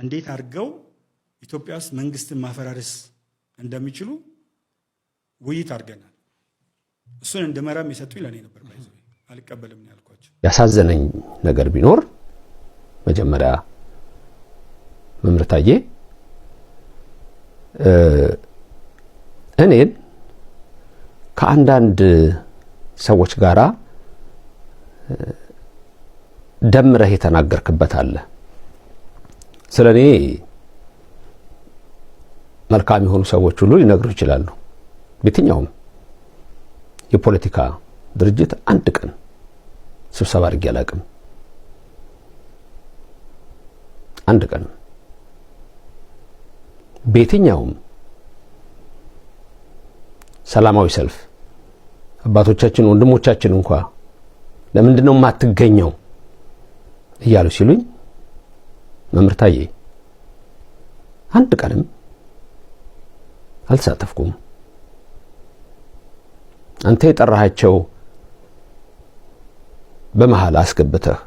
እንዴት አድርገው ኢትዮጵያ ውስጥ መንግስትን ማፈራረስ እንደሚችሉ ውይይት አድርገናል። እሱን እንድመራም የሰጡኝ ለእኔ ነበር። By the way አልቀበልም ነው ያልኳቸው። ያሳዘነኝ ነገር ቢኖር መጀመሪያ መምህር ታዬ እኔን ከአንዳንድ ሰዎች ጋራ ደምረህ የተናገርክበት አለ። ስለ እኔ መልካም የሆኑ ሰዎች ሁሉ ሊነግሩ ይችላሉ። በየትኛውም የፖለቲካ ድርጅት አንድ ቀን ስብሰባ አድርጌ አላውቅም። አንድ ቀን በየትኛውም ሰላማዊ ሰልፍ አባቶቻችን ወንድሞቻችን እንኳ ለምንድን ነው የማትገኘው እያሉ ሲሉኝ መምህር ታዬ አንድ ቀንም አልተሳተፍኩም። አንተ የጠራሃቸው በመሃል አስገብተህ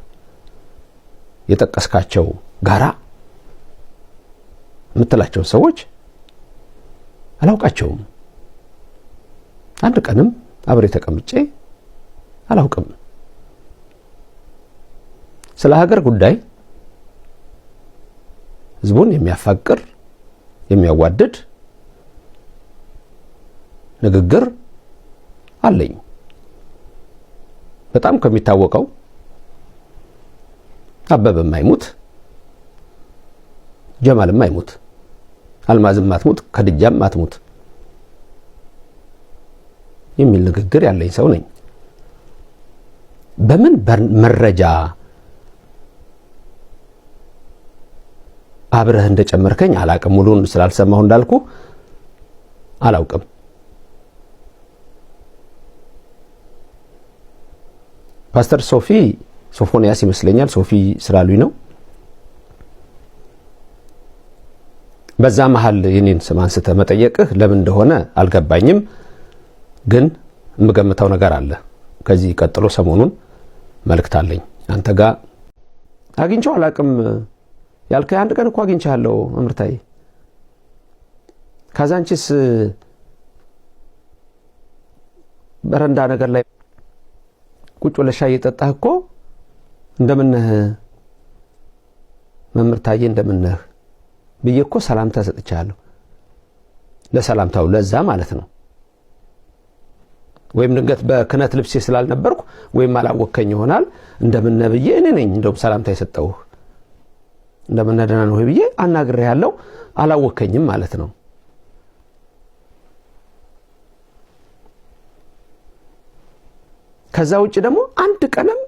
የጠቀስካቸው ጋራ የምትላቸውን ሰዎች አላውቃቸውም። አንድ ቀንም አብሬ ተቀምጬ አላውቅም። ስለ ሀገር ጉዳይ ህዝቡን የሚያፋቅር የሚያዋድድ ንግግር አለኝ። በጣም ከሚታወቀው አበበም አይሙት፣ ጀማልም አይሙት፣ አልማዝም አትሙት፣ ከድጃም አትሙት የሚል ንግግር ያለኝ ሰው ነኝ። በምን መረጃ አብረህ እንደጨመርከኝ አላቅም። ሙሉን ስላልሰማሁ እንዳልኩ አላውቅም። ፓስተር ሶፊ ሶፎንያስ ይመስለኛል፣ ሶፊ ስላሉኝ ነው። በዛ መሀል የኔን ስም አንስተህ መጠየቅህ ለምን እንደሆነ አልገባኝም፣ ግን የምገምተው ነገር አለ። ከዚህ ቀጥሎ ሰሞኑን መልእክት አለኝ አንተ ጋር አግኝቼው አላቅም ያልከኝ አንድ ቀን እኮ አግኝቼሃለሁ መምህር ታዬ። ካዛንቺስ በረንዳ ነገር ላይ ቁጭ ብለህ ሻይ እየጠጣህ እኮ እንደምነህ መምህር ታዬ እንደምነህ ብዬ እኮ ሰላምታ ሰጥቻለሁ። ለሰላምታው ለዛ ማለት ነው። ወይም ድንገት በክህነት ልብሴ ስላልነበርኩ ወይም አላወከኝ ይሆናል። እንደምነህ ብዬ እኔ ነኝ እንደውም ሰላምታ የሰጠሁህ። እንደምነህ ደህና ነህ ወይ ብዬ አናግሬሃለሁ። አላወከኝም ማለት ነው። ከዛ ውጭ ደግሞ አንድ ቀንም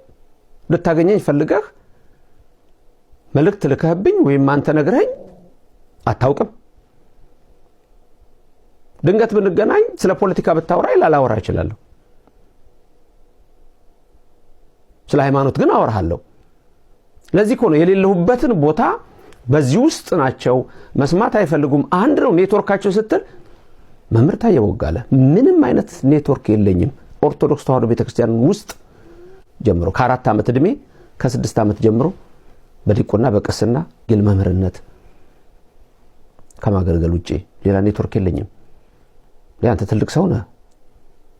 ልታገኘኝ ፈልገህ መልእክት ልከህብኝ ወይም አንተ ነግረኸኝ አታውቅም። ድንገት ብንገናኝ ስለ ፖለቲካ ብታወራኝ ላላወራ እችላለሁ። ስለ ሃይማኖት ግን አወራሃለሁ። ለዚህ እኮ ነው የሌለሁበትን ቦታ በዚህ ውስጥ ናቸው መስማት አይፈልጉም። አንድ ነው ኔትወርካቸው ስትል መምህር ታዬ ቦጋለ ምንም አይነት ኔትወርክ የለኝም። ኦርቶዶክስ ተዋሕዶ ቤተክርስቲያን ውስጥ ጀምሮ ከ4 ዓመት ዕድሜ ከ6 ዓመት ጀምሮ በዲቁና በቅስና ግል መምህርነት ከማገልገል ውጭ ሌላ ኔትወርክ የለኝም። አንተ ትልቅ ሰው ነህ፣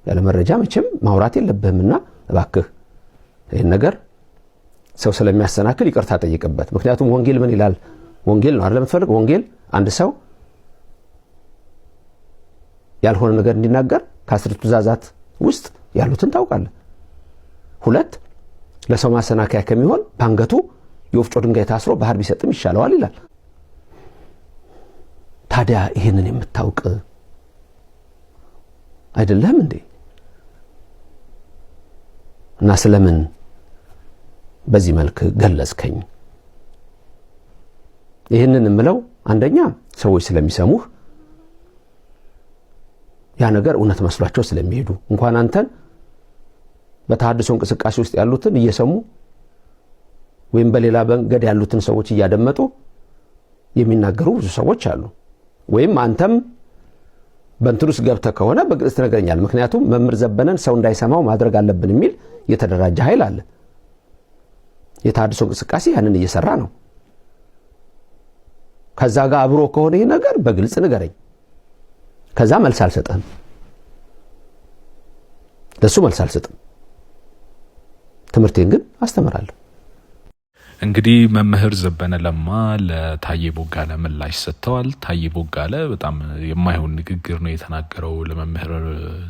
ያለ መረጃ መቼም ማውራት የለብህምና እባክህ ይህን ነገር ሰው ስለሚያሰናክል ይቅርታ ጠይቅበት። ምክንያቱም ወንጌል ምን ይላል? ወንጌል ነው አይደል የምትፈልግ? ወንጌል አንድ ሰው ያልሆነ ነገር እንዲናገር ከ10 ትእዛዛት ውስጥ ያሉትን ታውቃለህ። 2 ለሰው ማሰናከያ ከሚሆን ባንገቱ የወፍጮ ድንጋይ ታስሮ ባህር ቢሰጥም ይሻለዋል ይላል። ታዲያ ይህንን የምታውቅ አይደለም እንዴ? እና ስለምን በዚህ መልክ ገለጽከኝ? ይህንን የምለው አንደኛ ሰዎች ስለሚሰሙህ ያ ነገር እውነት መስሏቸው ስለሚሄዱ እንኳን አንተን በተሐድሶ እንቅስቃሴ ውስጥ ያሉትን እየሰሙ ወይም በሌላ መንገድ ያሉትን ሰዎች እያደመጡ የሚናገሩ ብዙ ሰዎች አሉ። ወይም አንተም በእንትን ውስጥ ገብተህ ከሆነ በግልጽ ትነግረኛለህ። ምክንያቱም መምህር ዘበነን ሰው እንዳይሰማው ማድረግ አለብን የሚል የተደራጀ ኃይል አለ። የተሐድሶ እንቅስቃሴ ያንን እየሰራ ነው። ከዛ ጋር አብሮ ከሆነ ይህ ነገር በግልጽ ንገረኝ። ከዛ መልስ አልሰጥህም፣ ለሱ መልስ አልሰጥም። ትምህርቴን ግን አስተምራለሁ። እንግዲህ መምህር ዘበነ ለማ ለታዬ ቦጋለ ምላሽ ሰጥተዋል። ታዬ ቦጋለ በጣም የማይሆን ንግግር ነው የተናገረው ለመምህር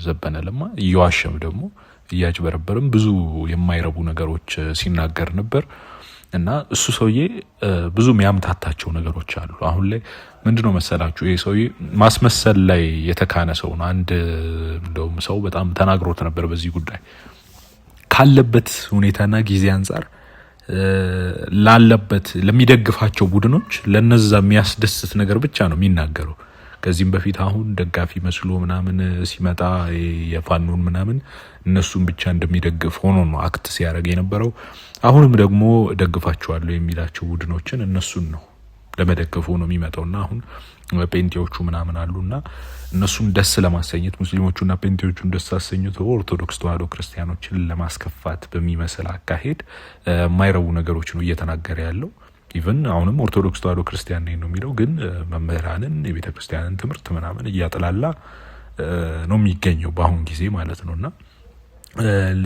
ዘበነ ለማ። እየዋሸም ደግሞ እያጭበረበርም ብዙ የማይረቡ ነገሮች ሲናገር ነበር እና እሱ ሰውዬ ብዙ የሚያምታታቸው ነገሮች አሉ። አሁን ላይ ምንድነው መሰላችሁ ይህ ሰውዬ ማስመሰል ላይ የተካነ ሰው ነው። አንድ እንደውም ሰው በጣም ተናግሮት ነበር በዚህ ጉዳይ ካለበት ሁኔታና ጊዜ አንጻር ላለበት ለሚደግፋቸው ቡድኖች ለነዛ የሚያስደስት ነገር ብቻ ነው የሚናገረው። ከዚህም በፊት አሁን ደጋፊ መስሎ ምናምን ሲመጣ የፋኖን ምናምን እነሱን ብቻ እንደሚደግፍ ሆኖ ነው act ሲያደርግ የነበረው። አሁንም ደግሞ ደግፋቸዋለሁ የሚላቸው ቡድኖችን እነሱን ነው ለመደገፍ ሆኖ የሚመጣውና አሁን ጴንጤዎቹ ምናምን አሉና እነሱን ደስ ለማሰኘት ሙስሊሞቹና ጴንጤዎቹን ደስ አሰኝቶ ኦርቶዶክስ ተዋሕዶ ክርስቲያኖችን ለማስከፋት በሚመስል አካሄድ የማይረቡ ነገሮች ነው እየተናገረ ያለው። even አሁንም ኦርቶዶክስ ተዋሕዶ ክርስቲያን ነኝ ነው የሚለው፣ ግን መምህራንን የቤተ ክርስቲያንን ትምህርት ምናምን እያጥላላ ነው የሚገኘው በአሁን ጊዜ ማለት ነው። እና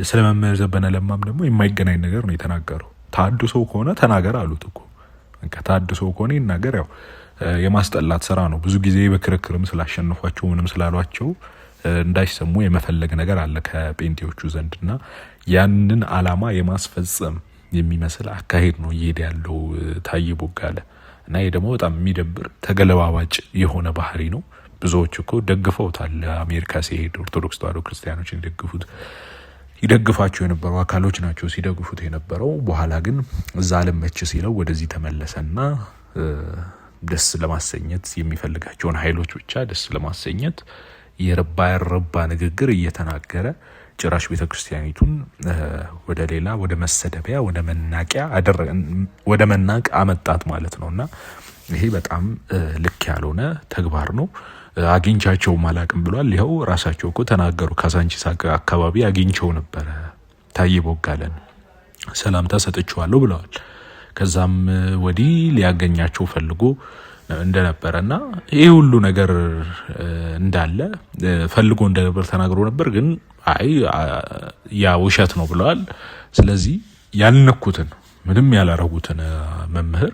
ስለ መምህር ዘበነ ለማም ደግሞ የማይገናኝ ነገር ነው የተናገረው። ተሐድሶ ከሆነ ተናገር አሉት እኮ ተሐድሶ ከሆነ ይናገር። ያው የማስጠላት ስራ ነው። ብዙ ጊዜ በክርክርም ስላሸንፏቸው ምንም ስላሏቸው እንዳይሰሙ የመፈለግ ነገር አለ ከጴንጤዎቹ ዘንድ እና ያንን አላማ የማስፈጸም የሚመስል አካሄድ ነው እየሄደ ያለው ታዬ ቦጋለ እና ይሄ ደግሞ በጣም የሚደብር ተገለባባጭ የሆነ ባህሪ ነው። ብዙዎች እኮ ደግፈውታል። አሜሪካ ሲሄድ ኦርቶዶክስ ተዋሕዶ ክርስቲያኖችን ይደግፉት ይደግፋቸው የነበሩ አካሎች ናቸው ሲደግፉት የነበረው። በኋላ ግን እዛ አልመች ሲለው ወደዚህ ተመለሰና ደስ ለማሰኘት የሚፈልጋቸውን ኃይሎች ብቻ ደስ ለማሰኘት የረባ ያረባ ንግግር እየተናገረ ጭራሽ ቤተክርስቲያኒቱን ወደ ሌላ ወደ መሰደቢያ ወደ መናቂያ ወደ መናቅ አመጣት ማለት ነው። እና ይሄ በጣም ልክ ያልሆነ ተግባር ነው። አግኝቻቸውም አላቅም ብሏል። ይኸው ራሳቸው እኮ ተናገሩ። ካዛንቺስ አካባቢ አግኝቸው ነበረ ታዬ ቦጋለን ሰላምታ ሰጥቼዋለሁ ብለዋል። ከዛም ወዲህ ሊያገኛቸው ፈልጎ እንደነበረ እና ይህ ሁሉ ነገር እንዳለ ፈልጎ እንደነበር ተናግሮ ነበር። ግን አይ ያ ውሸት ነው ብለዋል። ስለዚህ ያልነኩትን ምንም ያላረጉትን መምህር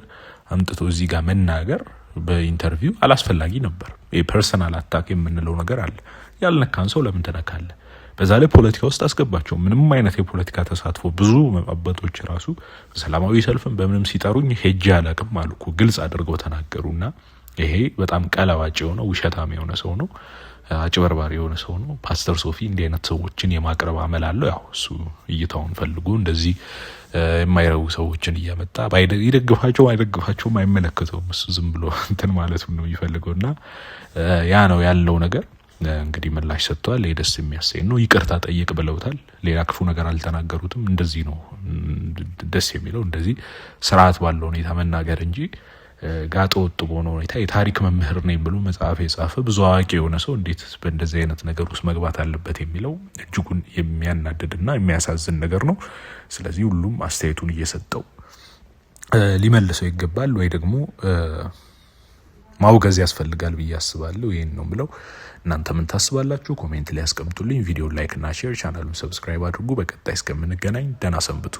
አምጥቶ እዚህ ጋር መናገር በ interview አላስፈላጊ ነበር። የ personal attack የምንለው ነገር አለ። ያልነካን ሰው ለምን ትነካለህ? በዛ ላይ ፖለቲካ ውስጥ አስገባቸው። ምንም አይነት የፖለቲካ ተሳትፎ ብዙ አባቶች ራሱ በሰላማዊ ሰልፍም በምንም ሲጠሩኝ ሄጄ አላቅም አሉ እኮ ግልጽ አድርገው ተናገሩና ይሄ በጣም ቀለባጭ የሆነ ውሸታም የሆነ ሰው ነው። አጭበርባሪ የሆነ ሰው ነው። ፓስተር ሶፊ እንዲህ አይነት ሰዎችን የማቅረብ አመል አለው። ያው እሱ እይታውን ፈልጎ እንደዚህ የማይረቡ ሰዎችን እያመጣ ይደግፋቸውም አይደግፋቸውም አይመለከተውም። እሱ ዝም ብሎ እንትን ማለቱ ነው የሚፈልገው እና ያ ነው ያለው ነገር። እንግዲህ ምላሽ ሰጥተዋል። ይህ ደስ የሚያሰኝ ነው። ይቅርታ ጠይቅ ብለውታል። ሌላ ክፉ ነገር አልተናገሩትም። እንደዚህ ነው ደስ የሚለው፣ እንደዚህ ስርዓት ባለው ሁኔታ መናገር እንጂ ጋጠ ወጥ በሆነ ሁኔታ የታሪክ መምህር ነኝ ብሎ መጽሐፍ የጻፈ ብዙ አዋቂ የሆነ ሰው እንዴት በእንደዚህ አይነት ነገር ውስጥ መግባት አለበት የሚለው እጅጉን የሚያናድድና የሚያሳዝን ነገር ነው። ስለዚህ ሁሉም አስተያየቱን እየሰጠው ሊመልሰው ይገባል ወይ ደግሞ ማውገዝ ያስፈልጋል ብዬ አስባለሁ። ይህን ነው ብለው እናንተ ምን ታስባላችሁ? comment ላይ ያስቀምጡልኝ። ቪዲዮ like እና share፣ ቻናሉን subscribe አድርጉ። በቀጣይ እስከምንገናኝ ደህና ሰንብቱ።